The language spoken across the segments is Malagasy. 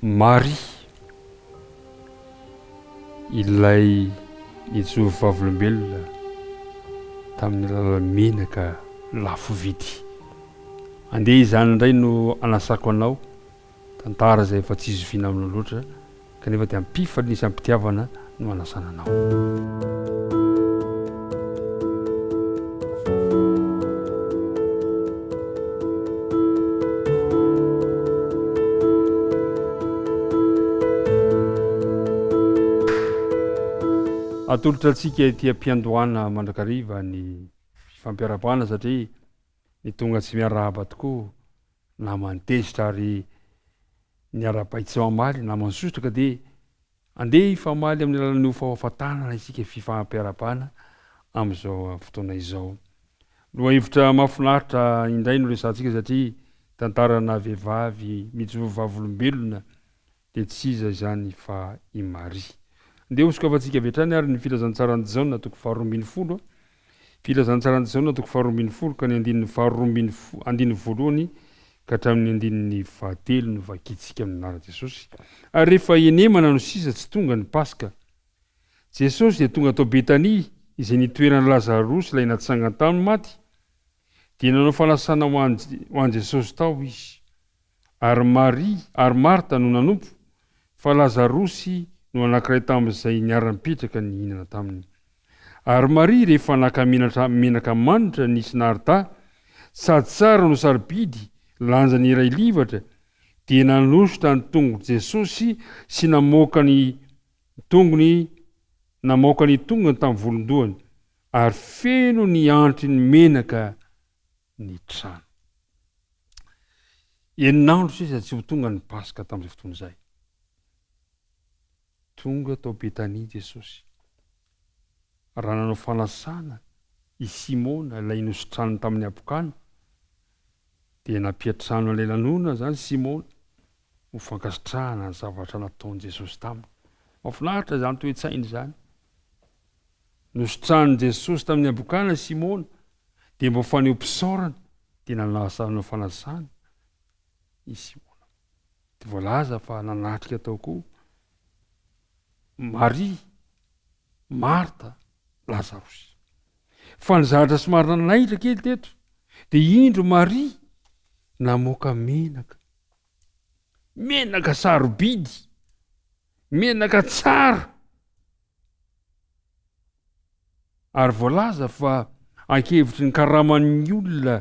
Maria, ilay nijoro vavolombelona tamin'ny alalan'ny menaka lafo vidy. Andeha izany indray no anasako anao, tantara izay efa tsy zoviana aminao loatra kanefa dia am-pifaliana sy am-pitiavana no anasana anao. Atolotra antsika ety am-piandohana mandrakariva ny fifampiarahabana satria ny tonga tsy miarahaba tokoa naman'ny tezitra ary ny arahabay tsy mamaly naman'ny sosotra ka dia andeha hifamaly amin'ny alalan'ny hofahofa-tanana isika fifampiarahabana amin'izao fotoana izao. Lohahevitra mahafinaritra indray no resahantsika satria tantarana vehivavy mijoro vavolombelona dia tsy iza izany fa i Maria. Ndeha hosokafantsika avy hatrany ary ny Filazantsaran'i Jaona toko faharoa ambin'ny folo. Filazantsaran'i Jaona toko faharoa ambin'ny folo ka ny andininy faharoa ambin'ny fo, andininy voalohany ka hatramin'ny andininy fahatelo no vakintsika amin'ny anaran'i Jesosy. Ary rehefa henemana no sisa tsy tonga ny Paska. Jesosy dia tonga tao Betania izay nitoeran'i Lazarosy ilay natsangany tamin'ny maty. Dia nanao fanasana ho an'i Jesosy tao izy. Ary Maria ary Marta no nanompo, fa Lazarosy no anankiray tamin'izay niara-nipetraka nihinana taminy. Ary Maria rehefa naka menatra menaka manitra nisy narda, sady tsara no sarobidy, lanjany iray livatra, dia nanosotra ny tongotr'i Jesosy sy namoaka ny tongony namaoka ny tongony tamin'ny volon-dohany, ary feno ny antry ny menaka ny trano. Enina andro sisa tsy ho tonga ny Paska tamin'izay fotoana izay. Tonga tao Betania Jesosy. Raha nanao fanasana i Simona ilay nositraniny tamin'ny habokana, dia nampiantrano an'ilay lanonana izany Simona ho fankasitrahana ny zavatra nataon'i Jesosy taminy. Mahafinaritra izany toe-tsaina izany. Nositranin'i Jesosy tamin'ny habokana Simona, dia mba fanehoam-pisaorana dia nanao fanasana i Simona. Dia voalaza fa nanatrika tao koa Maria, Marta, Lazarosy. Fa ny zavatra somary nanaitra kely teto dia indro Maria namoaka menaka. Menaka sarobidy, menaka tsara. Ary voalaza fa ankevitry ny karaman'ny olona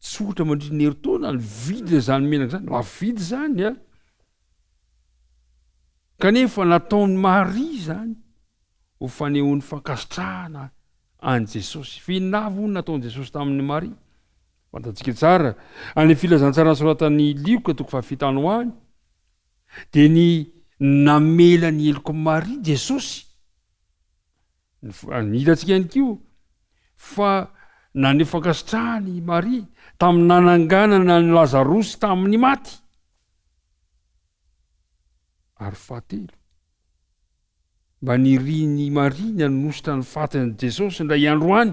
tsotra mandritra ny herintaona ny vidin'izany menaka izany, lafo vidy izany an! Kanefa nataon'i Maria izany ho fanehoany fankasitrahana an'i Jesosy. Fa inona avy hono nataon'i Jesosy tamin'i Maria? Fantatsika tsara, any filazantsara nosoratan'i Lioka toko fahafito any ho any, dia ny namela ny helok'i Maria Jesosy. Ny hitantsika ihany koa fa naneho fankasitrahana i Maria tamin'ny nananganana an'i Lazarosy tamin'ny maty. Ary fahatelo, mba nirian'i Maria ny hanositra ny fatin'i Jesosy indray andro any.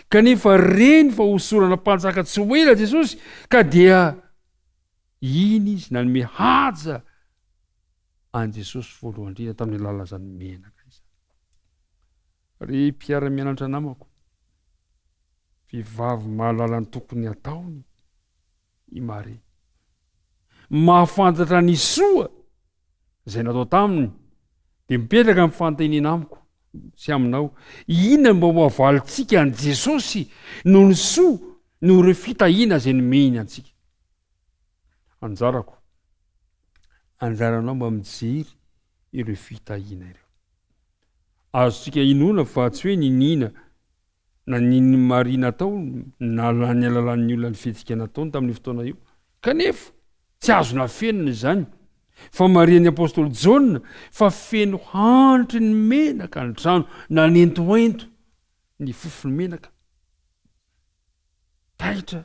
Kanefa reny fa hosorana mpanjaka tsy ho ela Jesosy ka dia iny izy nanome haja an'i Jesosy voalohany indrindra tamin'ny alalan'izany menaka izany. Ry mpiara-mianatra namako, vehivavy mahalala ny tokony hataony i Maria. Mahafantatra ny soa izay natao taminy, dia mipetraka ny fanontaniana amiko sy aminao, inona mba ho havalintsika an'i Jesosy noho ny soa, noho ireo fitahiana izay nomeny antsika? Anjarako, anjaranao mba mijery ireo fitahiana ireo. Azontsika inoana fa tsy hoe niniana na ninian'i Maria natao na ny alalan'ny olona ny fihetsika nataony tamin'io fotoana io. Kanefa, tsy azo nafenina izany fa marihan'ny apostoly Jaona fa feno hanitry ny menaka ny trano, nanentoento ny fofon'ny menaka. Taitra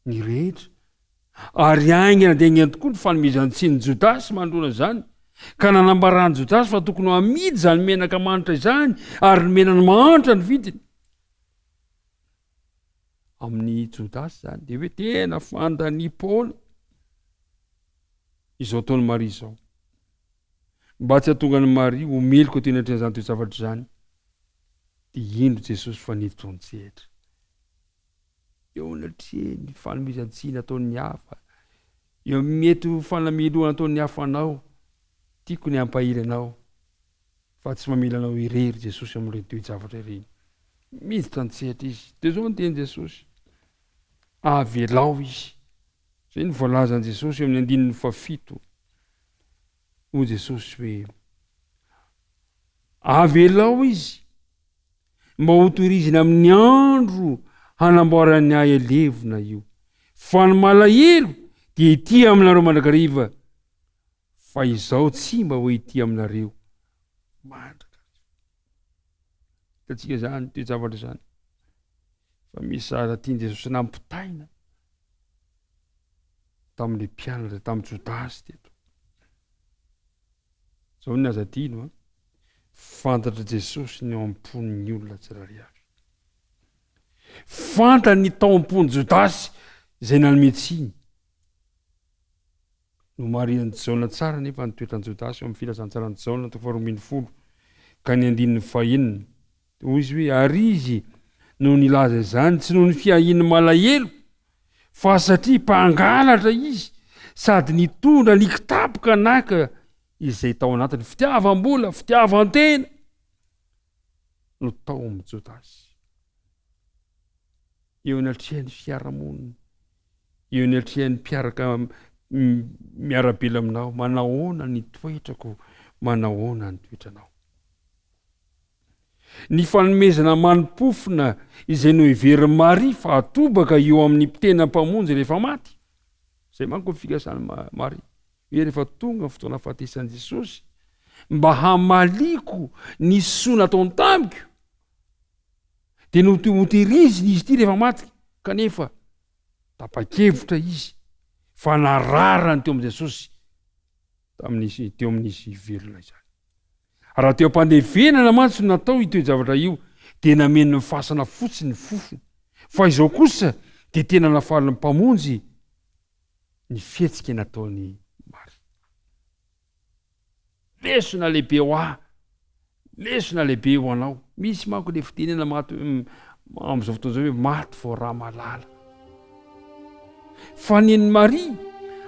ny rehetra. Ary haingana dia haingana tokoa ny fanomezan-tsinin'i Jodasy manoloana izany, ka nanambaran'i Jodasy fa tokony ho amidy izany menaka manitra izany ary nomena ny mahantra ny vidiny. Amin'i Jodasy izany dia hoe tena fandaniam-poana. Izao ataon'i Maria izao. Mba tsy hahatonga an'i Maria ho meloka teo anatrehan'izany toe-javatra izany, dia indro Jesosy fa niditra ao an-tsehatra. Eo anatrehan'ny fanomezan-tsiny ataon'ny hafa, eo amin'ny mety ho fanamelohana ataon'ny hafa anao, tiako ny hampahery anao fa tsy mamela anao irery Jesosy amin'ireny toe-javatra ireny. Miditra an-tsehatra Izy. Dia izao ny tenin'i Jesosy, Avelao izy. Izay no voalazan'i Jesosy eo amin'ny andininy fahafito. Hoy Jesosy hoe, Avelao izy mba hotohirizina amin'ny andro hanamboarany ahy levona io. Fa ny malahelo dia ety aminareo mandrakariva, fa izaho tsy mba ho ety aminareo mandrakariva. Hitantsika izany toe-javatra izany fa misy zavatra tian'i Jesosy nampitaina tamin'ilay mpianatra, tamin'i Jodasy teto. Izao ny aza adino a, fantatr'i Jesosy ny ao am-pon'ny olona tsirairay avy. Fantany ny tao am-pon'i Jodasy izay nanome tsiny. Nomarihan'i Jaona tsara anefa ny toetran'i Jodasy eo amin'ny filazantsaran'i Jaona toko faharoa 12 ka ny andininy fahenina. Hoy izy hoe, Ary izy no nilaza izany, tsy noho ny fiahian'ny malahelo, fa satria mpangalatra izy sady nitondra ny kitapo ka naka izay tao anatiny. Fitiavam-bola, fitiavan-tena no tao amin'i Jodasy. Eo anatrehan'ny fiarahamonina, eo anatrehan'ny mpiaraka miara-bela aminao, manahoana ny toetrako, manahoana ny toetranao. Ny fanomezana mani-pofona izay noheverin'i Maria fa hatobaka eo amin'ny tena Mpamonjy rehefa maty. Izay manko ny fikasan'i Maria, hoe rehefa tonga ny fotoana hahafatesan'i Jesosy, mba hamaliako ny soa nataony tamiko, dia notehiriziny izy ity rehefa maty, kanefa tapa-kevitra izy fa nararany teo amin'i Jesosy tamin'izy teo amin'izy velona izany. Raha teo am-pandevenana mantsy no natao io toe-javatra io dia nameno ny fasana fotsiny ny fofona. Fa izao kosa dia tena nafaly ny Mpamonjy ny fihetsika nataon'i Maria. Lesona lehibe ho ahy, lesona lehibe ho anao. Misy manko le fitenena maty amin'izao fotoana izao hoe maty vao raha malala. Fa nen'i Maria,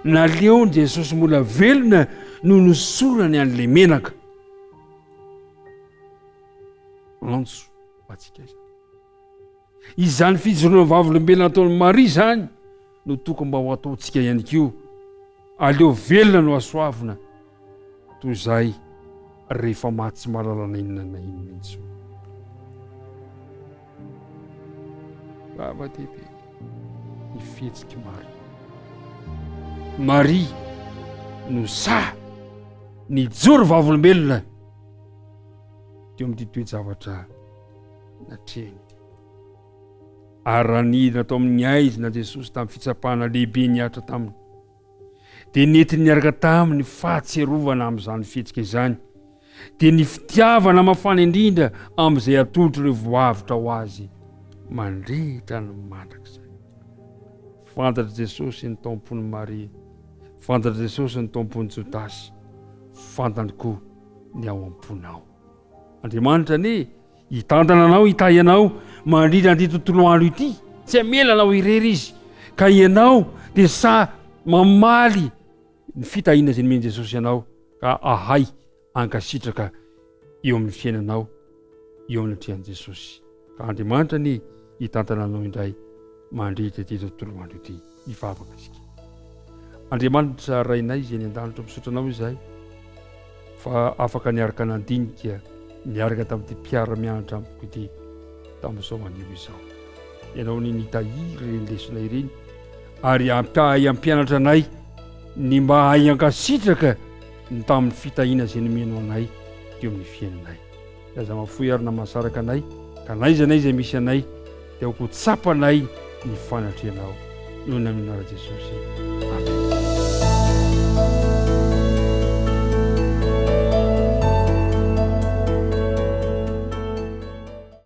naleon'i Jesosy mbola velona no nosorany an'ilay menaka. Antso ho antsika izany. Izany fijoroana vavolombelona ataon'i Maria izany no tokony mba ho ataontsika ihany koa. Aleo velona no hasoavina toy izay rehefa maty tsy mahalala na inona na inona intsony. Zava-dehibe ny fihetsik'i Maria. Maria no sahy nijoro vavolombelona teo amin'ity toe-javatra natrehiny ity. Ary raha nidina tao amin'ny haizina Jesosy tamin'ny fitsapana lehibe nihatra taminy, dia nentiny niaraka taminy ny fahatsiarovana amin'izany fihetsika izany, dia ny fitiavana mafana indrindra amin'izay atolotr'ireo voavotra ho azy mandritra ny mandrakizay. Fantatr'i Jesosy ny tao am-pon'i Maria, fantatr'i Jesosy ny tao am-pon'i Jodasy, fantany koa ny ao am-ponao. Andriamanitra anie hitantana anao, hitahy anao mandritra an'ity tontolo andro ity. Tsy hamela anao irery Izy, ka ianao dia sahy mamaly ny fitahiana izay nomen'i Jesosy anao, ka ahay hankasitraka eo amin'ny fiainanao eo anatrehan'i Jesosy. Ka Andriamanitra anie hitantana anao indray mandritra ity tontolo andro ity. Hivavaka isika. Andriamanitra Rainay izay any an-danitra, misaotra anao izahay fa afaka niaraka nandinika niaraka tamin'ity mpiara-mianatra amiko ity tamin'izao anio izao. Ianao ny nitahiry ireny lesona ireny ary ampahay hampianatra anay ny mba hahay hankasitraka ny tamin'ny fitahiana izay nomenao anay teo amin'ny fiainanay. Aza mahafoy ary na mahasaraka anay, ka n'aiza n'aiza misy anay, dia aoka ho tsapanay ny fanatrehanao. Noho ny amin'ny anaran'i Jesosy.